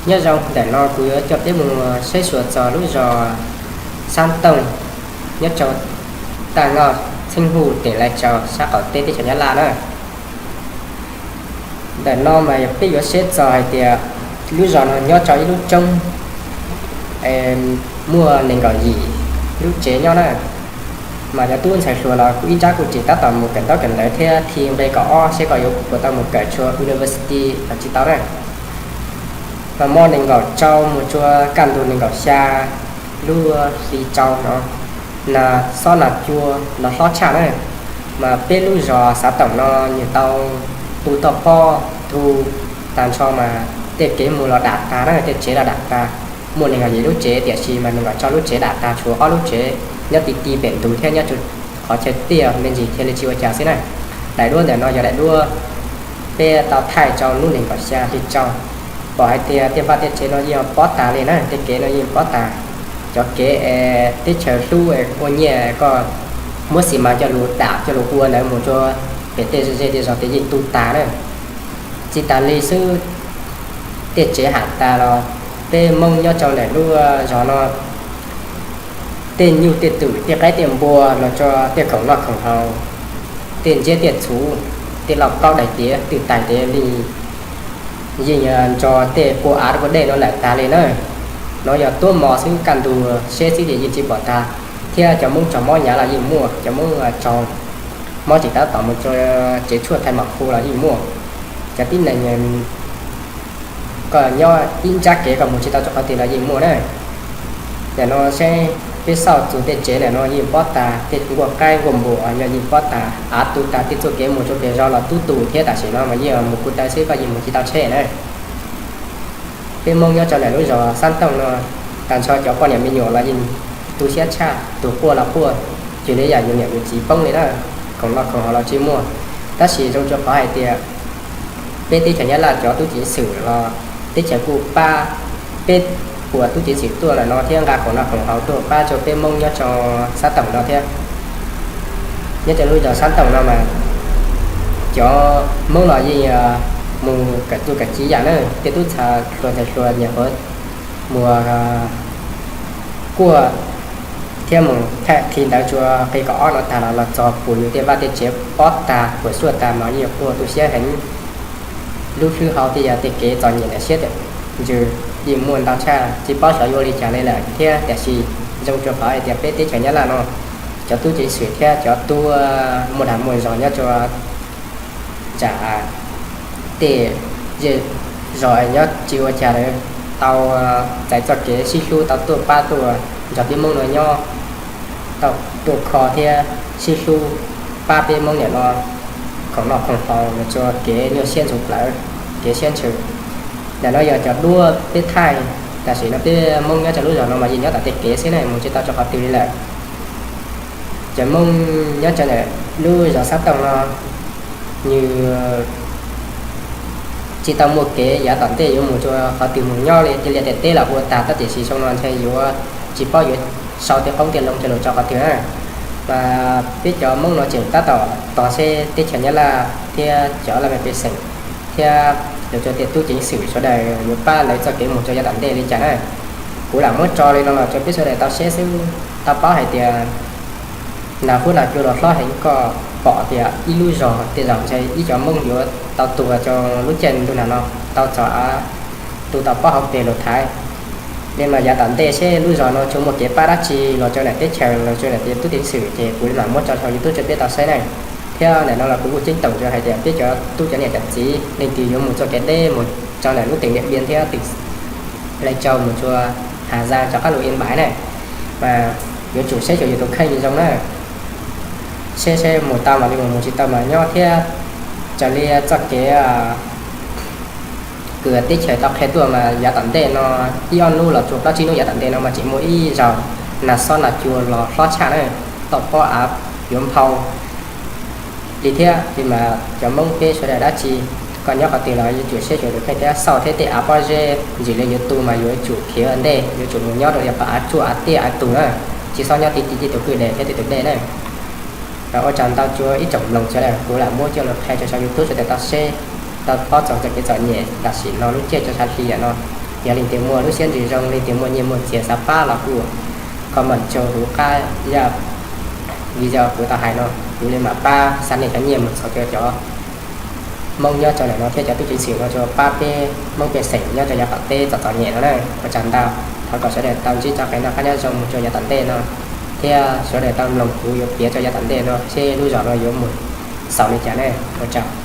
Nyob zoo, ntawm no kuv yuav coj peb mus saib xyuas txog lub zos Xab Tooj, nyob rau Taj Ngoj, Xeeb Huj, teem Lai Tsaus, sab qaum teb teb chaws Nyab Laj na. Ntawm no mas peb yuav saib txog hais tias lub zos no nyob rau ib lub roob, muaj nees nkaum yim lub tsev nyob na. Mas cov tub ntxhais hluas los kuj ib nrab kuj tseem tab tom mus kawm ntaub kawm ntawv thiab thi nqe kaum ob seb koj yuav puas tau mus kawm txhua university los tsis tau na. Mas muaj nees nkaum rau mus rau kaj ntug nees nkaum xya lub hli rau no, nas xob nas cua los hlob tshaj na. Mas peb lub zos Xav Toom no nws tau tu toj pob tu tag nrho mas tej kev mus los dam tag na, tej tsev los dam tag. Muaj nees nkaum yim lub tsev tiam sis mas nees nkaum rau lub tsev dam tag, tshuav ob lub tsev nyob ti ti pem ntug thiab nyob qhov chaw tiaj me ntsis thiaj li tsis ua cas xwb na. Daim duab ntawm no yog daim duab peb tau thaij rau hnub nees nkaum xya hli rau. Pom hais tias tej vaj tej tsev no yeej pob tag li na, tej kev no yeej pob tag. Cov kev es teb chaws hlub ua nyiaj koj muab xi mas coj lug dam coj lug ua ntawd mus rau pem tej ze tej zos ces yeej tu tag na. Tsis tas li xwb, tej tsev ham tas los peb Hmoob nyob rau ntawm lub zos no tej nyuj tej twm tej qaib tej npua los rau tej khoom noj khoom haus, tej ntsiab tej txhuv, tej lauj kaub daim tiav twj tais tiav li yeej nrog tej pua av pua dej no lawm tag li na. No yog tuab mos xwb, kaj ntug seb xwb ces yeej tsis pom tag. Thiab cov Hmoob raug mob hnyav los yeej muaj, cov Hmoob raug mob tseem tab tom mus rau tsev tshuaj thaiv mam khu los yeej muaj. Cov tib neeg koj nyob ib nrab kev koj mus tsis tau rau qhov twg los yeej muaj na. Yam no seb peb xauj txug tej tsev ntawm no yeej pob tag, tej nkuaj qaib nkuaj npua no yeej pob tag, av tu tag, tej txuj kev mus rau pem zos los tub tu thiab tam sim no mas yeej mus kuv taw xwb koj yeej mus tsis tau tsheb na. Peb Hmoob nyob rau ntawm lub zos Xab Tooj no, tag nrho cov poj niam me nyuam los yeej tu siab tshaj, tus quaj los quaj, cuag li yam yus niam yus txiv poob li na, khoom noj khoom haus los tsis muaj. Tab sis zoo rua qhov hais tias peb teb chaws Nyab Laj cov tub ceev xwm los teb chaws kuj pab, peb uas tub ceev xwm tuaj lawm no thiab nqa khoom noj khoom haus tuaj pab rau peb Hmoob nyob rau Xab Toom no thiab. Nyob rau lub zos Xab Toom no mas cov Hmoob los yeej mus kawm txuj kawm ci yam na, tej tub ntxhais hluas ntxhais hluas nyuam qhuav mus kuaj thiab mus thaij khi ntawv rua qhib kaum ob no tag los los txog pum yus tej vaj tej tsev pob tag puas suaj tag mas yeej quaj tu siab heev. Lub hlwb hau tej yog tej kev txom nyem ntawm siab ntawm ntsws yeej muaj ntau tshaj, tsis paub xyov yuav ua li cas li lawm thiab. Tiam sis zoo rua qhov hais tias peb teb chaws Nyab Laj no cov tub ceev xwm thiab cov tub muaj dag muaj zog nyob rua nram tej zej zos nyob tsis ua cas lawm tau txais txoj kev sib hlub tau tuaj pab tuaj nrog peb Hmoob no nyob, tau tuaj kho thiab sib hlub pab peb Hmoob niam no khoom noj khoom haus los rua kev nyuaj siab ntxhov plawv, kev siab ntshaw. Ntawm no yog cov duab peb thaij, tam sim no peb Hmoob nyob rau lub zos no mas yeej nyob tom tej kev xwb ne, mus tsis tau rau qhov twg li lawm. Cov Hmoob nyob rau ntawm lub zos Xab Tooj no nws tsis tau muaj kev yav tom ntej yuav mus rau qhov twg mus nyob li, cia li tias teb los ua tag tab tiam sis xyoo no ntshe yuav tsis paub yuav sau tej qoob tej loo coj los rau qhov twg na. Mas peb cov Hmoob no tseem tab tom tos seb teb chaws Nyab Laj thiab cov laj mej pej xeem thiab los rau tej tub ceev xwm sawv daws yuav pab lawv txoj kev mus rau yav tom ntej li cas na. Kuv lam muab tso li no los rau peb sawv daws tau seb xwb, tau paub hais tias nas huab nas cua los hlob heev, koj pom tias ib lub zos tej zaum ntshe ib cov Hmoob yuav tau tuag rau lub caij ntuj nag no, tau txog av tu tau pob hauv pes lus thaiv. Li mas yav tom ntej seb lub zos no tsuas muaj kev pab dab tsi los rau ntawm teb chaws los rau ntawm tej tub ceev xwm ces kuv li mam muab tso saum YouTube rau peb tau saib na. Thiab ntawm no los kuv kuj ceeb toom rau hais tias peb cov tub cov niam cov txiv leej twg yuav mus txoj kev deb mus rau ntawm lub teem Diam Npiam thiab teem Lai Châu mus rau Hà Giang rov qab los Yên Bái na, mas yuav tsum saib xyuas yus tus kheej zoo na. Seb seb mus tau mas li mus, mus tsis tau mas nyob thiab. Raws li txoj kev kws teb chaws tau qhia tuaj mas yav tom ntej no ib ob hnub los tsuas plaub tsib hnub yav tom ntej no mas tseem muaj ib zaug nas xob nas cua los hlob tshaj na, toj pob av yuav nphau li thiab. Li mas cov Hmoob peb sawv daws dab tsi, koj nyob qhov twg los yuav tsum saib xyuas tus kheej thiab xauj thiab, tej av pob zeb ntsis li yuav tu mas yuav tsum khiav ua ntej, yuav tsum mus nyob rau yav qhov av tsuaj av tiaj av tug na, tsis txhob nyob ti ti tej tus kwj deg thiab tej tus dej na. Ua tsaug ntau rua ib tsoom mloog sawv daws, kuv lam muab coj los qhia rau saum YouTube sawv daws tau seb, tau paub txog txoj kev txom nyem tam sim no lub caij rau sab hli yam no. Yog leej twg muaj lub siab ntsws zoo, leej twg muaj nyiaj muaj txiag xav pab los kuj comment rau kuv qab zaj video kuv tau hais no, kuv li mam pab xa nej cov nyiaj mus txhom rau cov Hmoob nyob rau ntawm no thiab cov tub ceev xwm no rau pab peb Hmoob pej xeem nyob rau yav qaum teb txom txom nyem no na. Ua tsaug ntau, thov kom sawv daws tau ntsib txoj kev noj qab nyob zoo mus rau yav tom ntej no, thiab sawv daws tau mloog kuv yuav piav rau yav tom ntej no seb lub zos no yuav mus xaus li cas ne. Ua tsaug.